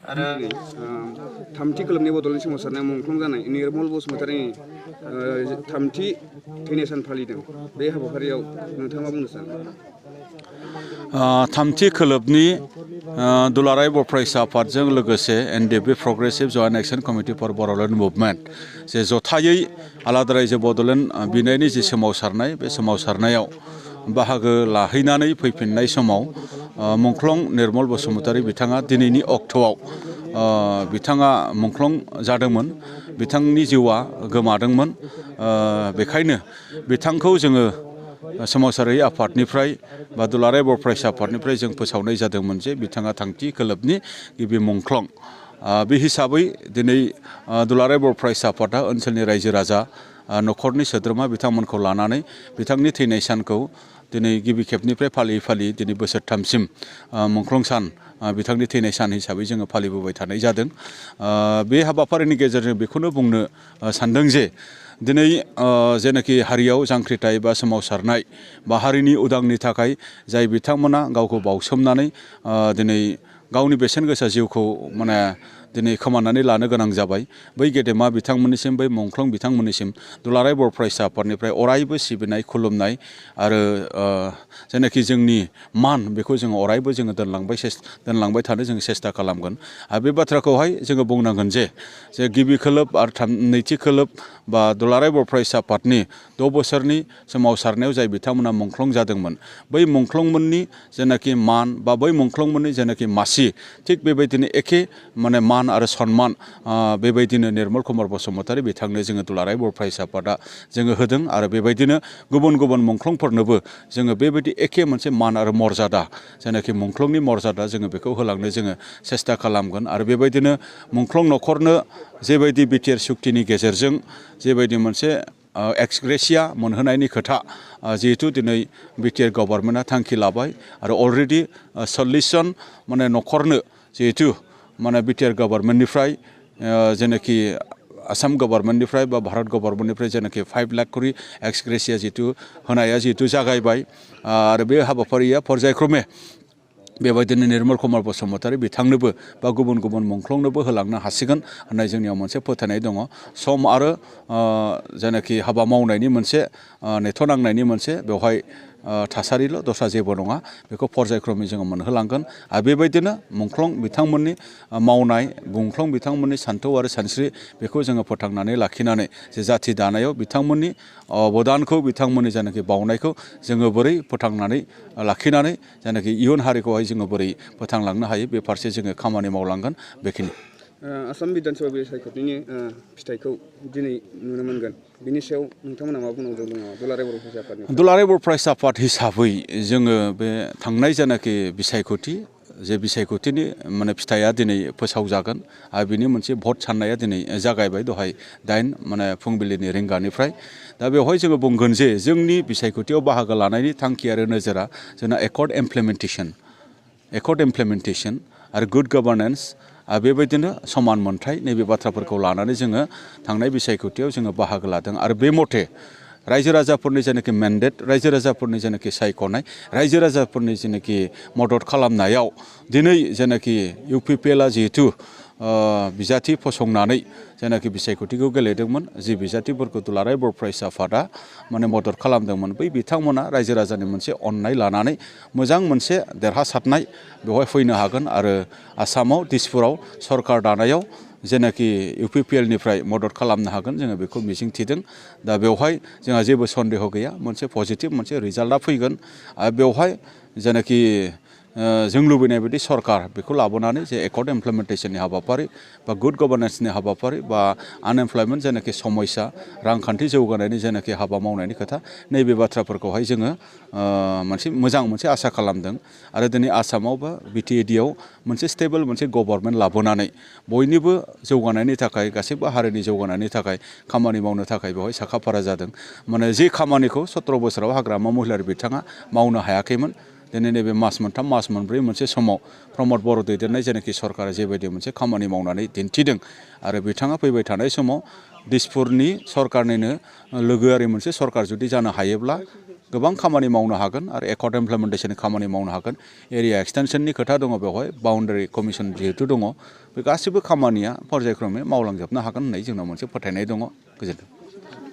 आरो थामथि खोलोबनि बड'लेण्ड सोमावसारनायाव मुंख्लं जानाय निर्मल बसुमतारिनि थामथि थैनाय सान फालिदों बे हाबाफारियाव नोंथाङा मा बुंनो सानो? थामथि खोलोबनि दुलाराय बर' फरायसा आफादजों लोगोसे NDFB progressive joint action committee for Bodoland movement जे जथायै आलादा रायजो बड'लेण्ड बिनायनि जे सोमावसारनाय बे सोमावसारनायाव बाहागो लाहैनानै फैफिननाय समाव मुंख्लं निर्मल बसुमतारि बिथाङा दिनैनि अक्ट'आव बिथाङा मुंख्लं जादोंमोन, बिथांनि जिउआ गोमादोंमोन। बेखायनो बिथांखौ जोङो सोमावसारारि आफादनिफ्राय बा दुलाराय बर' फरायसा आफादनिफ्राय जों फोसावनाय जादोंमोन जे बिथाङा थामथि खोलोबनि गिबि मुंख्लं। बे हिसाबै दिनै दुलाराय बर' फरायसा आफादा ओनसोलनि रायजो राजा न'खरनि सोद्रोमा बिथांमोनखौ लानानै बिथांनि थैनाय सानखौ दिनै गिबि खेबनिफ्राय फालियै फालियै दिनै बोसोरथामसिम मुंख्लं सान बिथांनि थैनाय सान हिसाबै जोङो फालिबोबाय थानाय जादों। बे हाबाफारिनि गेजेरजों बेखौनो बुंनो सानदों जे दिनै जेनाखि हारियाव जांख्रिथाय बा सोमावसारनाय बा हारिनि उदांनि थाखाय जाय बिथांमोना गावखौ बावसोमनानै दिनै गावनि बेसेन गोसा जिउखौ दिनै खोमानानै लानो गोनां जाबाय, बै गेदेमा बिथांमोननिसिम, बै मुंख्लं बिथांमोननिसिम दुलाराय बर' फरायसा आफादनिफ्राय अरायबो सिबिनाय खुलुमनाय आरो जेनाखि जोंनि मान बेखौ जोङो अरायबो जोङो दोनलांबाय थानो जोङो सेस्था खालामगोन। आरो बे बाथ्राखौहाय जोङो बुंनांगोन जे गिबि खोलोब आरो नैथि खोलोब बा दुलाराय बर' फरायसा आफादनि 6 बोसोरनि सोमावसारनायाव जाय बिथांमोना मुंख्लं जादोंमोन, बै मुंख्लंमोननि जेनाखि मान बा बै मुंख्लंमोननि जेनाखि मासि, थिग बेबायदिनो एखे मान आरो सन्मान बेबायदिनो निर्मल कुमार बसुमतारि बिथांनो जोङो दुलाराय बर' फरायसा आफादा जोङो होदों। आरो बेबायदिनो गुबुन गुबुन मुंख्लंफोरनोबो जोङो बेबायदि एखे मोनसे मान आरो मर्यादा, जेनाखि मुंख्लंनि मर्यादा, जोङो बेखौ होलांनो जोङो सेस्था खालामगोन। आरो बेबायदिनो मुंख्लं न'खरनो जेबायदि बिटिआर सुक्तिनि गेजेरजों जेबायदि मोनसे एक्सग्रेसिया मोनहोनायनि खोथा जिहेतु दिनै बिटिआर गभर्नमेन्टआ थांखि लाबाय आरो अलरेडि 40 जन न'खरनो जिहेतु बिटिआर गभर्नमेन्टनिफ्राय जेनाखि आसाम गभर्नमेन्टनिफ्राय बा भारत गभर्नमेन्टनिफ्राय जेनाखि 5 लाख करि एक्सग्रेसिया जिहेतु होनाया जागायबाय। आरो बे हाबाफारिया पर्यायक्रमे बेबायदिनो निर्मल कुमार बसुमतारि बिथांनोबो बा गुबुन गुबुन मुंख्लंनोबो होलांनो हासिगोन होननाय जोंनियाव मोनसे फोथायनाय दङ। सम आरो जेनाखि हाबा मावनायनि मोनसे नेथ'नांनायनि मोनसे बेवहाय थासारिल', दस्रा जेबो नङा। बेखौ पर्यायक्रमै जोङो मोनहोलांगोन। आरो बेबायदिनो मुंख्लं बिथांमोननि मावनाय, मुंख्लं बिथांमोननि सान्थौ आरो सानस्रि बेखौ जोङो फोथांनानै लाखिनानै जे जाथि दानायाव बिथांमोननि अबदानखौ, बिथांमोननि जेनाखि बावनायखौ जोङो बोरै फोथांनानै लाखिनानै जेनाखि इयुन हारिखौहाय जोङो बोरै फोथांलांनो हायो, बे फारसे जोङो खामानि मावलांगोन। बेखिनि आसाम बिधानसभा बिसायख'थिनि फिथाइखौ दिनै नुनो मोनगोन। बिनि सायाव नोंथांमोना मा बुंनांगौ दङ दुलाराय बर' फरायसा आफादनि? दुलाराय बर' फरायसा आफाद हिसाबै जोङो बे थांनाय जेनाखि बिसायख'थि, जे बिसायख'थिनि फिथाइया दिनै फोसावजागोन आरो बिनि मोनसे भट साननाया दिनै जागायबाय दहाय 8 फुंबिलिनि रिंगानिफ्राय। दा बेवहाय जोङो बुंगोन जे जोंनि बिसायख'थियाव बाहागो लानायनि थांखि आरो नोजोरा जोंना एकर्ड इमप्लिमेन्टेसन आरो गुड गभार्नेन्स आरो बेबायदिनो समान मोनथाय, नैबे बाथ्राफोरखौ लानानै जोङो थांनाय बिसायख'थियाव जोङो बाहागो लादों। आरो बे मथे रायजो राजाफोरनि जेनाखि मेन्डेट, रायजो राजाफोरनि जेनाखि सायख'नाय, रायजो राजाफोरनि जेनाखि मदद खालामनायाव दिनै जेनाखि इउपिपिएलआ जिहेतु बिजाथि फसंनानै जेनाखि बिसायख'थिखौ गेलेदोंमोन, जि बिजाथिफोरखौ दुलाराय बर' फरायसा आफादा मदद खालामदोंमोन, बै बिथांमोना रायजो राजानि मोनसे अननाय लानानै मोजां मोनसे देरहासारनाय बेवहाय फैनो हागोन। आरो आसामाव, दिसपुराव सरकार दानायाव जेनाखि इउपिपिएलनिफ्राय मदद खालामनो हागोन, जोङो बेखौ मिजिंथिदों। दा बेवहाय जोंहा जेबो सन्देह गैया, मोनसे पजिटिभ मोनसे रिजाल्टआ फैगोन। आरो बेवहाय जेनाखि जों लुबैनाय बायदि सरकार बेखौ लाबोनानै जे एकर्ड इमप्लिमेन्टेसननि हाबाफारि बा गुड गभार्नेन्सनि हाबाफारि बा आनएमप्लयमेन्ट जेनाखि समस्या, रांखान्थि जौगानायनि जेनाखि हाबा मावनायनि खोथा, नैबे बाथ्राफोरखौहाय जोङो मोनसे मोजां मोनसे आसा खालामदों। आरो दिनै आसामाव बा बिटिएडिआव मोनसे स्टेबल मोनसे गभर्नमेन्ट लाबोनानै बयनिबो जौगानायनि थाखाय, गासैबो हारिनि जौगानायनि थाखाय खामानि मावनो थाखाय बेवहाय साखाफारा जादों। जे खामानिखौ 17 बोसोराव हाग्रामा महिलारि बिथाङा मावनो हायाखैमोन, दिनै नैबे मास मोनथाम, मास मोनब्रै मोनसे समाव प्रमद बर' दैदेननाय जेनाखि सरकारा जेबायदि मोनसे खामानि मावनानै दिन्थिदों, आरो बिथाङा फैबाय थानाय समाव दिसपुरनि सरकारनिनो लोगोआरि मोनसे सरकार जुदि जानो हायोब्ला गोबां खामानि मावनो हागोन आरो एकर्ड इमप्लिमेन्टेसननि खामानि मावनो हागोन एरिया एक्सटेनसननि खोथा दङ बेवहाय बाउन्डारि कमिसन जिहेतु दङ बे गासिबो खामानिया पर्यायक्रमै मावलांजोबनो हागोन होननाय जोंनाव मोनसे फोथायनाय दङ गोजोन्थों